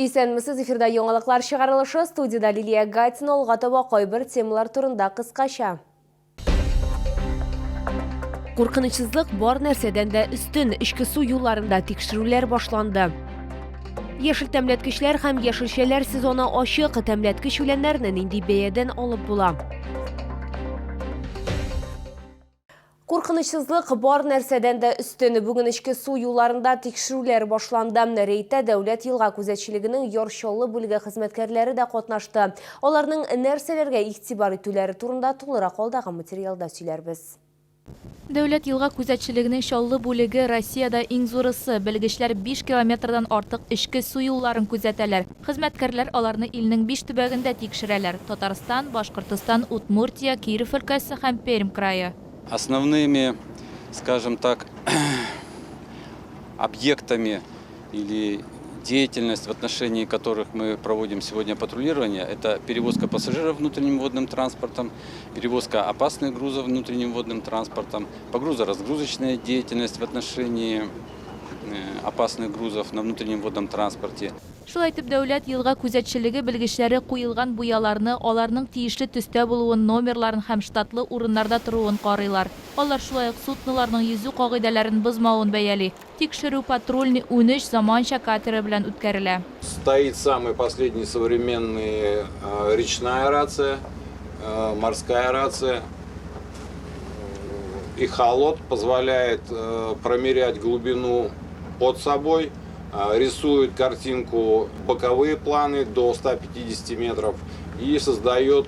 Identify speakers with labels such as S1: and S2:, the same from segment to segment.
S1: Исәнмесез, эфирда яңалыклар чыгарылышы, студиядә Лилия Гатина, алга таба кайбер темалар турында кыскача. Куркынычсызлык бар нәрсәдән дә өстен. Эчке су юлларында тикшерүләр башланды. Яшел тәмләткечләр һәм яшелчәләр сезоны ачык. Тәмләткеч үләннәрне нинди бәядән алып була? Куркынычсызлык бар нәрсәдән дә өстен. Бүген эчке су юлларында тикшерүләр башланды. Рейдта дәүләт елга күзәтчелегенең Яр Чаллы бүлеге хезмәткәрләре дә катнашты. Аларның нәрсәләргә игътибар итүләре турында тулырак алдагы материалда сөйләрбез.
S2: Дәүләт елга күзәтчелегенең Чаллы бүлеге Россиядә иң зурысы. Белгечләр биш километрдан артык эчке су юлларын күзәтәләр. Хезмәткәрләр аларны илнең биш төбәгендә тикшерәләр, Татарстан, Башкортостан, Удмуртия, Киров өлкәсе һәм Пермь крае.
S3: Основными, скажем так, объектами или деятельность, в отношении которых мы проводим сегодня патрулирование, это перевозка пассажиров внутренним водным транспортом, перевозка опасных грузов внутренним водным транспортом, погрузо-разгрузочная деятельность в отношении опасных грузов на внутреннем водном транспорте.
S2: Шулай итеп, Дәүләт елга күзәтчелеге белгечләре куелган буяларны, аларның тиешле төстә булуын, номерларын һәм штатлы урыннарда торуын карыйлар. Алар шулай ук судноларның йөзү кагыйдәләрен бозмавын бәяли. Тикшерү патрульный 13 заманча катеры белән үткәрелә.
S4: Стоит самый последний современный речная рация, морская рация. Эхолот позволяет промерять глубину под собой, рисует картинку боковые планы до 150 метров и создает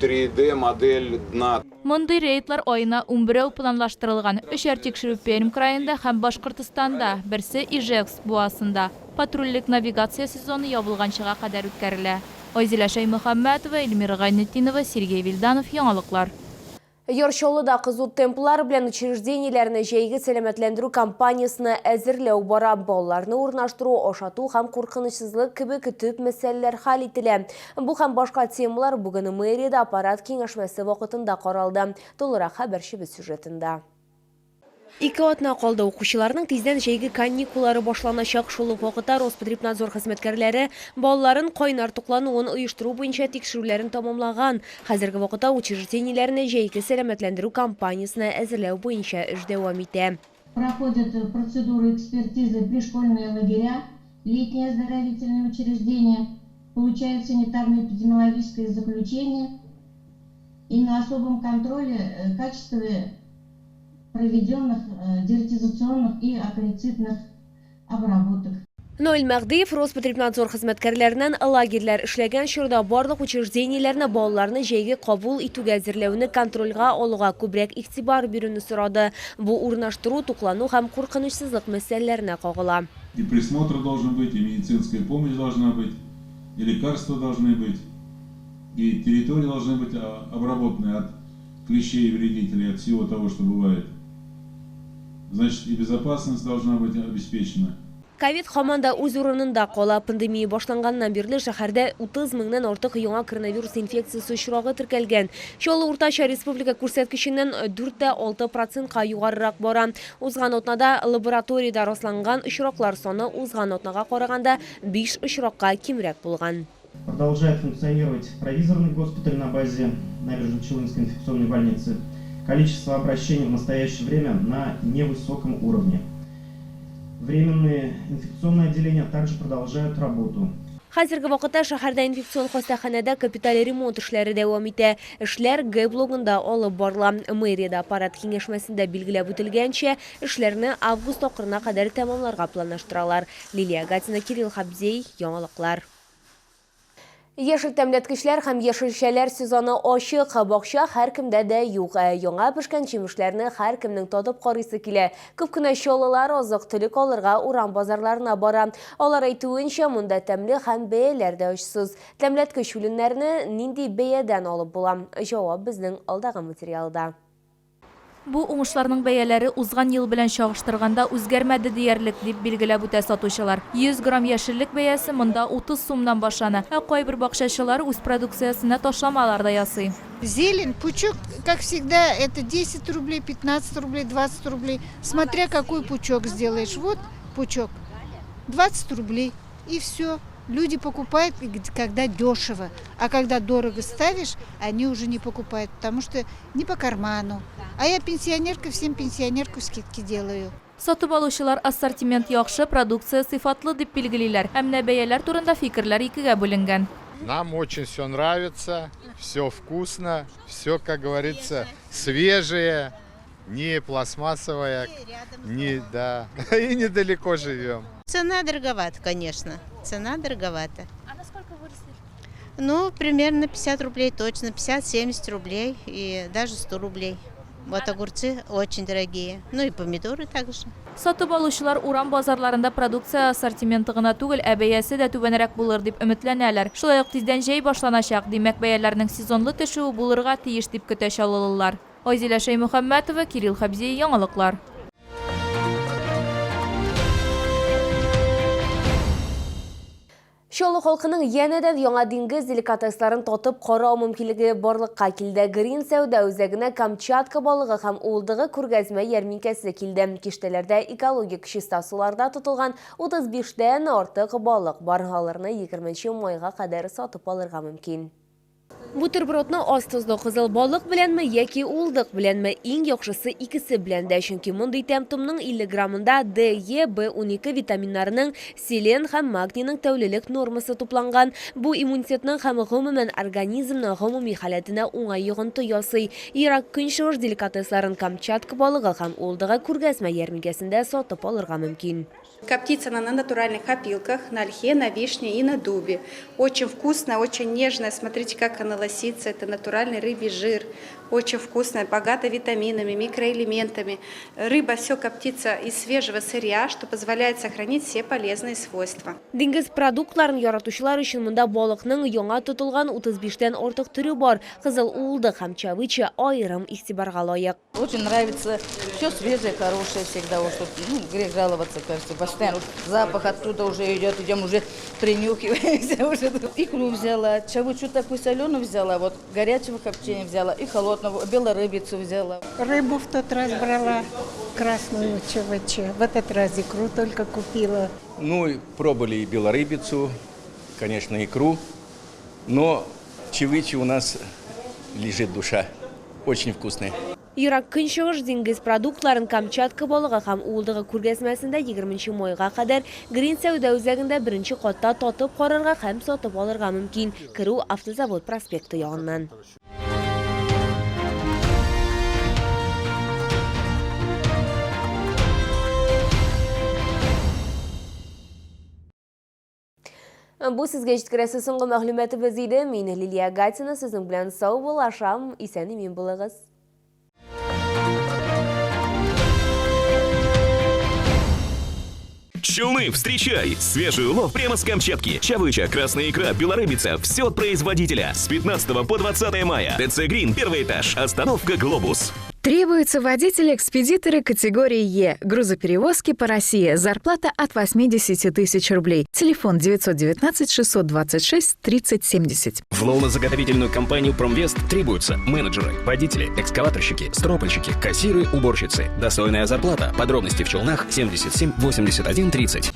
S4: 3D модель дна.
S2: Мондый рейдлар аена унберәү планлаштырылган. Өчәр тикшерү Пермь краенда һәм Башкортстанда, берсе Ижевск буасында. Патрульлек навигация сезоны ябылганчыга кадәр үткәрелә. Айзилә Шәймөхәммәтова, Эльмира Гайнетдинова, Сергей Вильданов, Яңалыклар.
S1: Яр Чаллыда кызу темплар белән учреждениеләрне җәйге сәламәтләндерү кампаниясенә әзерләү бара. Балаларны урнаштыру, ашату һәм куркынычсызлык кебек төп мәсьәләләр хәл ителә. Бу һәм башка темалар бүген мэриядә аппарат киңәшмәсе вакытында каралды. Тулырак хәбәрчебез сюжетында. Ике атна калды. Укучыларның тиздән җәйге каникуллары башланачак. Шул ук вакытта Роспотребнадзор хезмәткәрләре балаларын кайнар туклануын оештыру буенча тикшерүләрен тәмамлаган. Хәзерге вакытта учреждениеләрне җәйге сәламәтләндерү кампаниясенә әзерләү буенча эш дәвам итә.
S5: Проходят процедуру экспертизы пришкольные лагеря, летние оздоровительные учреждения, получают санитарно-эпидемиологическое заключение и на особом контроле качество проведенных дератизационных и акарицидных обработок.
S1: Наил Мәһдиев Роспотребнадзор хезмәткәрләреннән лагерьләр эшләгән чорда барлык учреждениеләрне балаларны җәйге кабул итүгә әзерләүне контрольгә алуга күбрәк игътибар бирүне сорады. Бу урнаштыру, туклану һәм куркынычсызлык мәсьәләләренә кагыла.
S6: И присмотр должен быть, и медицинская помощь должна быть, и лекарства должны быть, и территории должны быть обработаны от клещей и вредителей, от всего того, что бывает. Значит, и безопасность должна быть обеспечена.
S1: Ковид һаман да үз урынында кала. Пандемия башланганнан бирле шәһәрдә 30 меңнән артык яңа коронавирус инфекциясе очрагы теркәлгән. Чаллы уртача республика күрсәткеченнән 4,6 процентка югарырак бара. Узган атнада лабораториядә расланган очраклар саны узган атнага караганда 5 очракка кимрәк булган.
S7: Продолжает функционировать провизорный госпиталь на базе Набережно-Челнинской инфекционной больницы. Количество обращений в настоящее время на невысоком уровне. Временные инфекционные отделения также продолжают работу.
S1: Хәзерге вакытта шәһәрдә инфекцион хастаханәдә капиталь ремонт эшләре дәвам итә. Эшләр Г блогында алып барыла. Мэриядә аппарат киңәшмәсендә билгеләп үтелгәнчә, эшләрне август ахырына кадәр тәмамларга планлаштыралар. Лилия Гатина, Кирилл Хабзей, Яңалыклар. Яшел тәмләткечләр һәм яшелчәләр сезоны ачык. Бакча һәркемдә дә юк. Ә яңа пешкән җимешләрне һәркемнең татып карыйсы килә. Күп кенә чаллылар азык-төлек алырга урам базарларына бара. Алар әйтүенчә, монда тәмле һәм бәяләр дә очсыз. Тәмләткеч үләннәрне нинди бәядән алып була? Җавап безнең алдагы материалда.
S2: Бу уңышларның бәяләре узган ел белән чагыштырганда үзгәрмәде диярлек, дип билгеләп үтә сатучылар. 100 грамм яшеллек бәясе монда 30 сумнан башлана. Ә кайбер бакчачылар үз продукциясенә ташламалар да ясый.
S8: Зелень, пучок, как всегда, это 10 рублей, 15 рублей, 20 рублей, смотря какой пучок сделаешь. Вот пучок, 20 рублей. И все. Люди покупают, когда дешево. А когда дорого ставишь, они уже не покупают, потому что не по карману. А я пенсионерка, всем пенсионерку скидки делаю.
S2: Сатып алучылар ассортимент яхшы, продукция сыйфатлы дип билгелиләр. Ә менә бәяләр турында фикерләр икегә бүленгән.
S9: Нам очень все нравится, все вкусно, все, как говорится, свежее, не пластмассовое, не, да, и недалеко живем.
S10: Цена дороговата, конечно. Цена дороговата.
S2: А насколько выросли?
S10: Ну, примерно 50 рублей точно, 50-70 рублей и даже 100 рублей. Вот огурцы очень дорогие. Ну и помидоры также.
S2: Сатып алучылар урам базарларында продукция ассортименты гына түгел, ә бәясе дә түбәнрәк булыр дип өметләнәләр. Шулай ук тиздән җәй башланачак, димәк, бәяләрнең сезонлы төшүе булырга тиеш дип көтә чаллылылар. Айзилә Шәймөхәммәтова, Кирилл Хәбзиев, Яңалыклар.
S1: Чаллы халкының янәдән яңа диңгез деликатесларын татып карау мөмкинлеге барлыкка килде. Грин сәүдә үзәгенә Камчатка балыгы һәм уылдыгы күргәзмә ярминкәсе килде. Киштәләрдә экологик чиста суларда тотылган 35тән артык балык бар. Аларны 20 майга кадәр сатып алырга мөмкин. Бутербродны аз тозлы кызыл балык беләнме яки уылдык беләнме? Иң яхшысы икесе белән дә, чөнки мондый тәм-томның 50 граммында D, Е, B12 витаминнарының, селен һәм магнийның тәүлелек нормасы тупланган. Бу иммунитетның һәм гомумән организмның гомуми халәтенә уңай йогынты ясый. Ерак Көнчыгыш деликатесларын Камчатка балыгы һәм уылдыгы күргәзмә ярминкәсендә сатып алырга мөмкин.
S11: Коптится она на натуральных опилках, на ольхе, на вишне и на дубе. Очень вкусная, очень нежная. Смотрите, как она лосится. Это натуральный рыбий жир. Очень вкусная, богата витаминами, микроэлементами. Рыба все коптится из свежего сырья, что позволяет сохранить все полезные свойства.
S1: Диңгез продуктларын яратучылар өчен монда балыкның яңа тотылган 35тән артык төре бар. Кызыл уылдык һәм чавыча аерым игътибарга лаек.
S12: Очень нравится, все свежее, хорошее всегда. Вот, ну, грех жаловаться, кажется. Постоянно запах оттуда уже идет, идем уже принюхиваемся. Уже. Икру взяла, чавычу такую соленую взяла, вот горячего копчения взяла и холодного, белорыбицу взяла.
S8: Рыбу в тот раз брала, красную ЧВЧ. В этот раз икру только купила.
S13: Ну, пробовали и белорыбицу, конечно, икру, но чавычи у нас лежит душа. Очень вкусная.
S1: Ерак Көнчыгыш диңгез продуктларын Камчатка балыгы һәм уылдыгы күргәзмәсендә 20 майга кадәр Грин сәүдә үзәгендә беренче катта татып карарга һәм сатып алырга мөмкин. Керү Автозавод проспекты ягыннан. Бу сезгә җиткерәсе соңгы мәгълүматыбыз иде. Мин Лилия Гатина сезнең белән сау булашам. Исән-имин булыгыз.
S14: Челны, встречай! Свежий улов прямо с Камчатки. Чавыча, красная икра, белорыбица. Все от производителя. С 15 по 20 мая. ТЦ Грин, первый этаж. Остановка «Глобус».
S15: Требуются водители-экспедиторы категории Е. Грузоперевозки по России. Зарплата от 80 тысяч рублей. Телефон 919 626 30 70.
S14: В ловно-заготовительную компанию «Промвест» требуются менеджеры, водители, экскаваторщики, стропальщики, кассиры, уборщицы. Достойная зарплата. Подробности в Челнах 77 81 30.